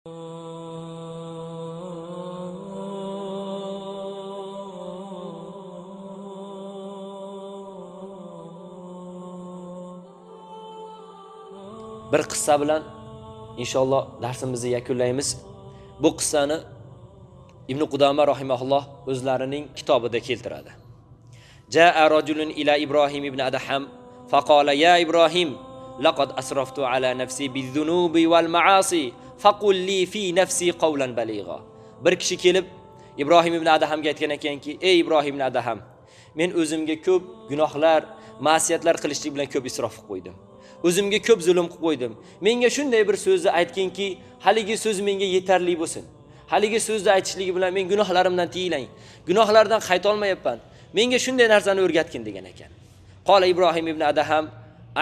Bir qissa bilan inshaalloh darsimizni yakunlaymiz. Bu qissani Ibn Qudama rahimahulloh o'zlarining kitobida keltiradi. Jaa rajulun ila Ibrohim ibn Adham faqala ya Ibrohim laqad asraftu ala nafsi biz-zunubi wal ma'asi faqul li fi nafsi qawlan baligha. Bir kishi kelib Ibrohim ibn Adhamga aytgan ekanki, ey Ibrohim ibn Adham, men o'zimga ko'p gunohlar, ma'siyatlar qilishlik bilan ko'p isrof qilib qo'ydim. O'zimga ko'p zulm qilib qo'ydim. Menga shunday bir so'zni aytginki, haligi so'z menga yetarli bo'lsin. Haligi so'zni aytishligi bilan men gunohlarimdan tiyilay. Gunohlardan qayta olmayapman. Menga shunday narsani o'rgatgin degan ekan. Qola Ibrohim ibn Adham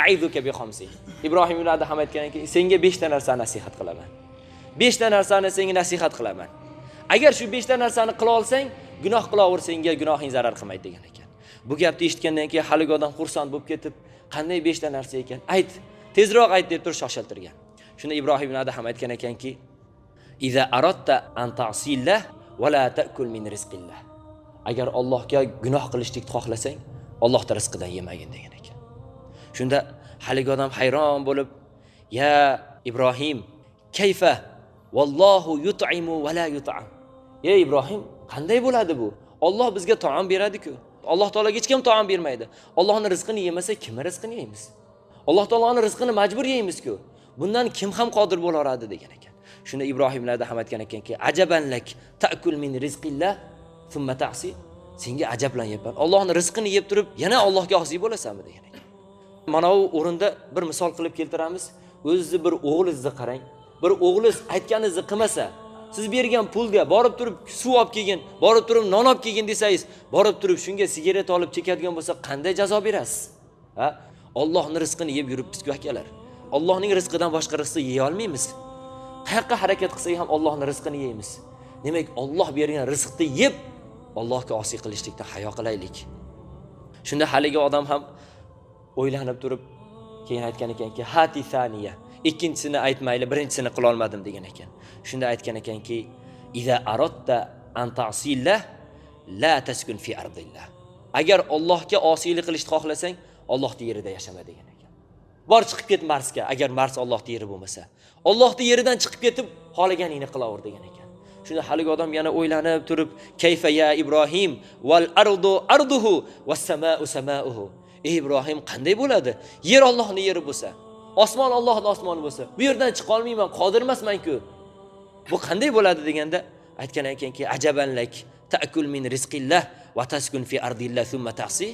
a'izuka bi khamsi. Ibrohim ibn Adham aytgan ekan, senga 5 ta narsani nasihat qilaman. 5 ta narsani senga nasihat qilaman. Agar shu 5 ta narsani qila olsang, gunoh qilaver, senga gunohing zarar qilmaydi degan ekan. Bu gapni eshitgandan keyin haligi odam xursand bo'lib ketib, qanday 5 ta narsa ekan? Ayt, tezroq ayt deb turib shoshiltirgan. Shunda Ibrohim ibn Adham aytgan ekanki, "Iza aradta an ta'sillah va la ta'kul min rizqillah." Agar Allohga gunoh qilishlikni xohlasang, Allohning rizqidan yemagin degan ekan. Shunda haligi odam hayron bo'lib, "Ya Ibrohim, kayfa vallohu yut'imu va la yut'am." Ey Ibrohim, qanday bo'ladi bu? Alloh bizga taom beradi-ku. Alloh taologa hech kim taom bermaydi. Allohning rizqini yemasa, kimning rizqini yeymiz? Alloh taoloning rizqini majbur yeymiz-ku. Bundan kim ham qodir bo'la oladi degan ekan. Shunda Ibrohim ham aytgan ekanki, ajaban lak ta'kul min rizqillah thumma ta'si. Senga ajablanyapman. Allohning rizqini yeb turib, yana Allohga osiy bo'lasanmi degan ekan. Mana bu o'rinda bir misol qilib keltiramiz. O'zizni bir o'g'lingizni qarang. Bir o'g'lingiz aytganingizni qilmasa, siz bergan pulga borib turib suv olib kelgin, borib turib non olib kelgin desangiz, borib turib shunga sigaret olib chekadigan bo'lsa, qanday jazo berasiz? Ha? Allohning rizqini yeb yuribmiz-ku akalar. Allohning rizqidan boshqa rizqni yeya olmaymiz. Qayoqqa harakat qilsak ham Allohning rizqini yeymiz. Demak, Alloh bergan rizqni yeb Allohga osiy qilishlikdan hayo qilaylik. Shunda haligi odam ham o'ylanib turib keyin aytgan ekanki, hati thaniya, ikkinchisini aytmayli, birinchisini qila olmadim degan ekan. Shunda aytgan ekanki, iza aradta an ta'sillah la taskun fi ardillah. Agar Allohga osiylik qilishni xohlasang, Allohning yerida yashama degan ekan. Bor chiqib ket Marsga, agar Mars Allohning yeri bo'lmasa. Allohning yeridan chiqib ketib, xohlaganingni qilaver degan ekan. Shunda haligi odam yana o'ylanib turib, kayfa ya Ibrohim wal ardu arduhu was samau samauhu. Ey Ibrohim, qanday bo'ladi? Yer Allohning yeri bo'lsa, osmon Allohning osmoni bo'lsa, bu yerdan chiqa olmayman, qodir emasman-ku. Bu qanday bo'ladi deganda aytgan ekanki, ajaban lak ta'kul min rizqillah va taskun fi ardillah thumma ta'si.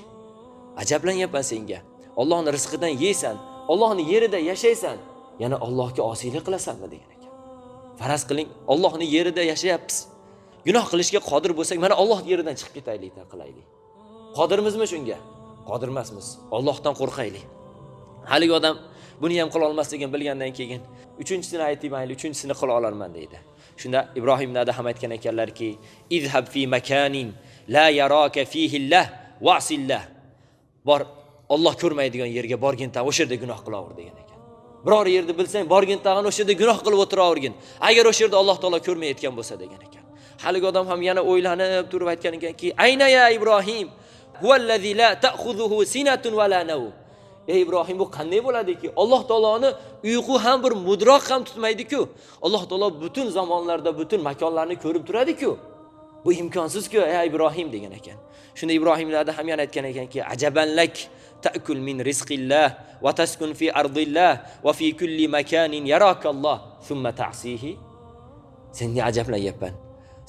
Ajablanyapman senga. Allohning rizqidan yeysan, Allohning yerida yashaysan, yana Allohga osiylik qilasanmi degan ekan. Faraz qiling, Allohning yerida yashayapmiz. Gunoh qilishga qodir bo'lsak, mana Alloh yeridan chiqib ketaylik, qilaylik. Qodirmizmi shunga? Qodir emasmiz. Allohdan qo'rqaylik. Haligi odam buni ham qila olmasligini bilgandan keyin uchinchisini aytay mayli, uchinchisini qila olarman deydi. Shunda Ibrohim ibn Adham aytgan ekanlarki, izhab fi makanin la yaraka fihi Allah wa'sillah. Bor, Alloh ko'rmaydigan yerga borgin, ta o'sha yerda gunoh qilaver degan ekan. Biror yerda bilsang, borgin tag'in o'sha yerda gunoh qilib o'tiravergin. Agar o'sha yerda Alloh taolo ko'rmayotgan bo'lsa degan ekan. Haligi odam ham yana o'ylanib turib aytgan ekanki, ayna ya Ibrohim, huvallazi la ta'khuzuhu sinatun va la nawm. Ey Ibrohim, bu qanday bo'ladiki? Alloh taoloni uyqu ham bir mudroq ham tutmaydi-ku. Alloh taolo butun zamonlarda, butun makonlarni ko'rib turadi-ku. Bu imkonsizku, ey Ibrohim degan ekan. Shunda Ibrohim ham yana aytgan ekanki, ajaban lak ta'kul min rizqillah va taskun fi ardillah va fi kulli makanin yarakalloh thumma ta'sihi. Senga ajablanyapman.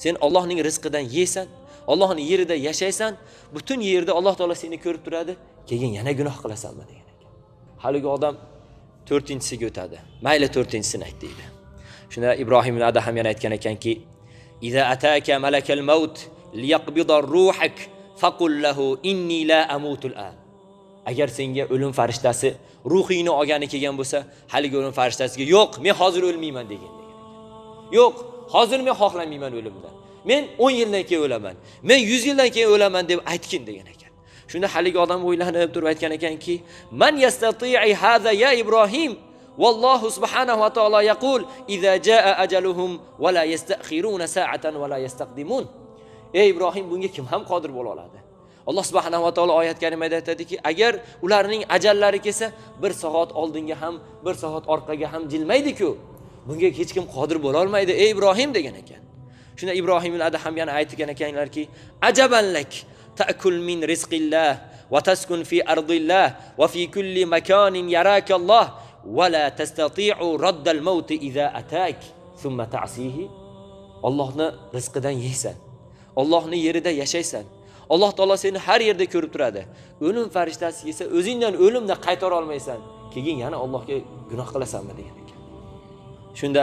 Sen Allohning rizqidan yeysan, Allohning yerida yashaysan, butun yerda Alloh taolo seni ko'rib turadi, keyin yana gunoh qilasanmi degan ekan. Haligi odam to'rtinchisiga o'tadi. Mayli, to'rtinchisini ayt deydi. Shunda Ibrohim ibn Adham yana aytgan ekanki, iza ataka malakal maut liyaqbida ruhak faqul lahu inni la amutul an. Agar senga o'lim farishtasi ruhingni olgani kelgan bo'lsa, haligi o'lim farishtasiga yo'q, men hozir o'lmayman degan degan ekan. Yo'q, hozir men xohlamayman o'limni. Men 10 yildan keyin o'laman. Men 100 yildan keyin o'laman deb aytgin degan ekan. Shunda haligi odam o'ylanib turib aytgan ekanki, man yastati'i hada ya Ibrohim Vallohu subhanahu va taolo yaqul: "Iza jaa ajaluhum va la yasta'khiruna sa'atan va la yastaqdimun." Ey Ibrohim, bunga kim ham qodir bo'la oladi? Alloh subhanahu va taolo oyat karimada aytadiki, agar ularning ajallari kelsa, bir soat oldinga ham, bir soat orqaga ham jilmaydi-ku. Bunga hech kim qodir bo'la olmaydi, ey Ibrohim degan ekan. Shunda Ibrohim ibn Adham yana aytgan ekanlarki, ajaban lak ta'kul min rizqillah va taskun fi ardillah va fi kulli makanin yaraka Alloh va la tastati'u raddal maut iza atak thumma ta'sihi. Allohni rizqidan yeysan. Allohning yerida yashaysan. Alloh taolo seni har yerda ko'rib turadi. O'lim farishtasi kelsa, o'zingdan o'limdan qaytara olmaysan. Keyin yana Allohga gunoh qilasanmi degan ekan. Shunda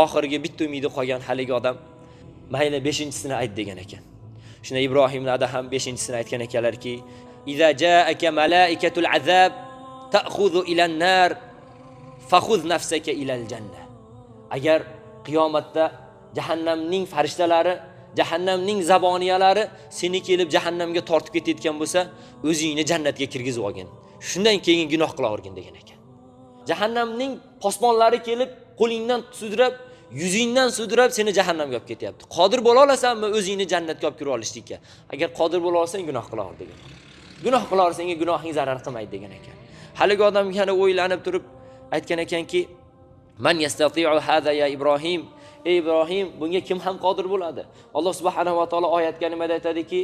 oxirgi bitta umidi qolgan haligi odam mayli 5-chisini ayt degan ekan. Shunda Ibrohim ibn Adham 5-chisini aytgan ekanlarki, "Iza ja'aka malaikatul azab ta'khudhu ila an-nar fakhudh nafsaka ila al-janna." Agar qiyomatda jahannamning farishtalari, jahannamning zaboniyalari seni kelib jahannamga tortib ketayotgan bo'lsa, o'zingni jannatga kirgizib olgin. Shundan keyin gunoh qilavergin degan ekan. Jahannamning posbonlari kelib qo'lingdan sudrab, yuzingdan sudrab seni jahannamga olib ketyapti. Qodir bo'la olasanmi o'zingni jannatga olib kirib olishlikka? Agar qodir bo'la olsang gunoh qilaver degan. Gunoh qilaver, senga gunohing zarar qilmaydi degan ekan. Haligi odam yana o'ylanib turib aytgan ekanki, "Man yastati'u hada ya Ibrohim?" Ey Ibrohim, bunga kim ham qodir bo'ladi? Alloh subhanahu va taolo oyat karimada aytadiki,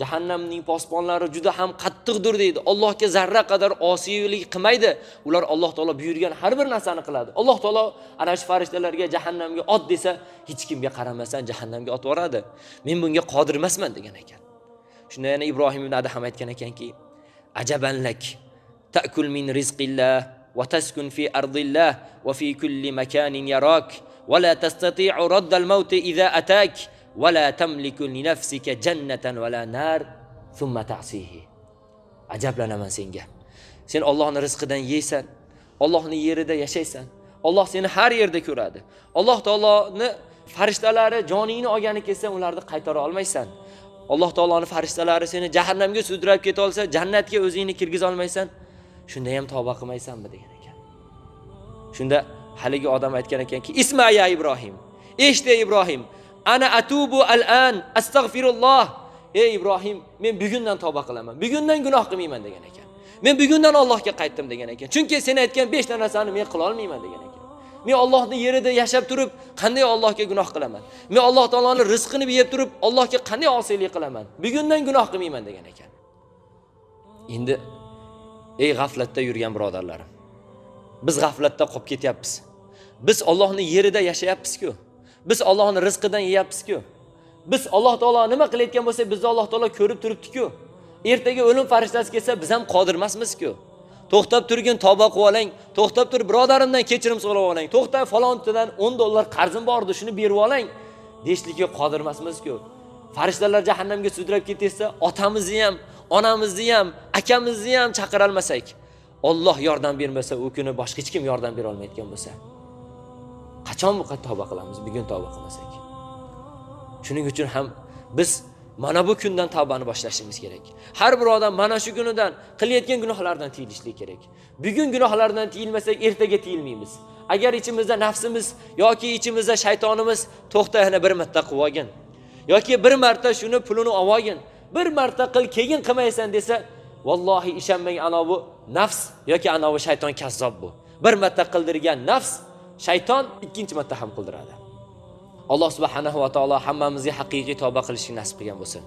jahannamning posbonlari juda ham qattiqdir deydi. Allohga zarra qadar osiylik qilmaydi. Ular Alloh taolo buyurgan har bir narsani qiladi. Alloh taolo ana shu farishtalarga jahannamga ot desa, hech kimga qaramasdan jahannamga otib yuboradi. Men bunga qodir emasman degan ekan. Shunda yana Ibrohim ibn Adham aytgan ekanki, ajaban lak ta'kul min rizqillah va taskun fi ardillah va fi kulli makanin yarak va la tastati'u raddal maut idza atak va la tamliku li nafsika jannatan va la nar thumma ta'sihi. Ajablanaman senga. Sen Allohning rizqidan yeysan, Allohning yerida yashaysan. Alloh seni har yerda ko'radi. Alloh taoloni farishtalari joningni olgani kelsa, ularni qaytara olmaysan. Alloh taoloning farishtalari seni jahannamga sudrab keta olsa, jannatga o'zingni kirgiza olmaysan. Shunda ham tavba qilmaysanmi degan ekan. Shunda haligi odam aytgan ekanki, Isma ya Ibrohim. Eshit ey Ibrohim, ana atubu al-an astagfirulloh. Ey Ibrohim, men bugundan tavba qilaman. Bugundan gunoh qilmayman degan ekan. Men bugundan Allohga qaytdim degan ekan. Chunki sen aytgan 5 ta narsani men qila olmayman degan ekan. Men Allohning yerida yashab turib, qanday Allohga gunoh qilaman? Men Alloh taoloning rizqini yeb turib, Allohga qanday osiylik qilaman? Bugundan gunoh qilmayman degan ekan. Endi ey g'aflatda yurgan birodarlarim, biz g'aflatda qolib ketyapmiz. Biz Allohning yerida yashayapmiz-ku. Biz Allohning rizqidan yeyapmiz-ku. Biz Alloh taolo nima qilayotgan bo'lsa, bizni Alloh taolo ko'rib turibdi-ku. Ertaga o'lim farishtasi kelsa, biz ham qodir emasmiz-ku. To'xtab turgin, tavba qilib oling. To'xtab tur, birodarimdan kechirim so'rab oling. To'xta, falontidan $10 qarzim bor edi, shuni berib oling deyishlikka qodir emasmiz-ku. Farishtalar jahannamga sudrab ketsa, otamizni ham, onamizni ham, akamizni ham chaqira olmasak, Alloh yordam bermasa, u kuni boshqa hech kim yordam bera olmayotgan bo'lsa, qachon bu tavba qilamiz? Bugun tavba qilmasak. Shuning uchun ham biz mana bu kundan tavbani boshlashimiz kerak. Har bir odam mana shu kunidan qilayotgan gunohlardan tiyilishlik kerak. Bugun gunohlardan tiyilmasak, ertaga tiyilmaymiz. Agar ichimizda nafsimiz yoki ichimizda shaytonimiz to'xta, yana bir marta qilib olgin yoki bir marta shuni pulini olib olgin, bir marta qil, keyin qilmaysan desa, vallohi ishonmang, ana bu nafs yoki ana bu shayton kazzob bu. Bir marta qildirgan nafs, shayton ikkinchi marta ham qildiradi. Alloh subhanahu va taolo hammamizga haqiqiy tavba qilishni nasib qilgan bo'lsin.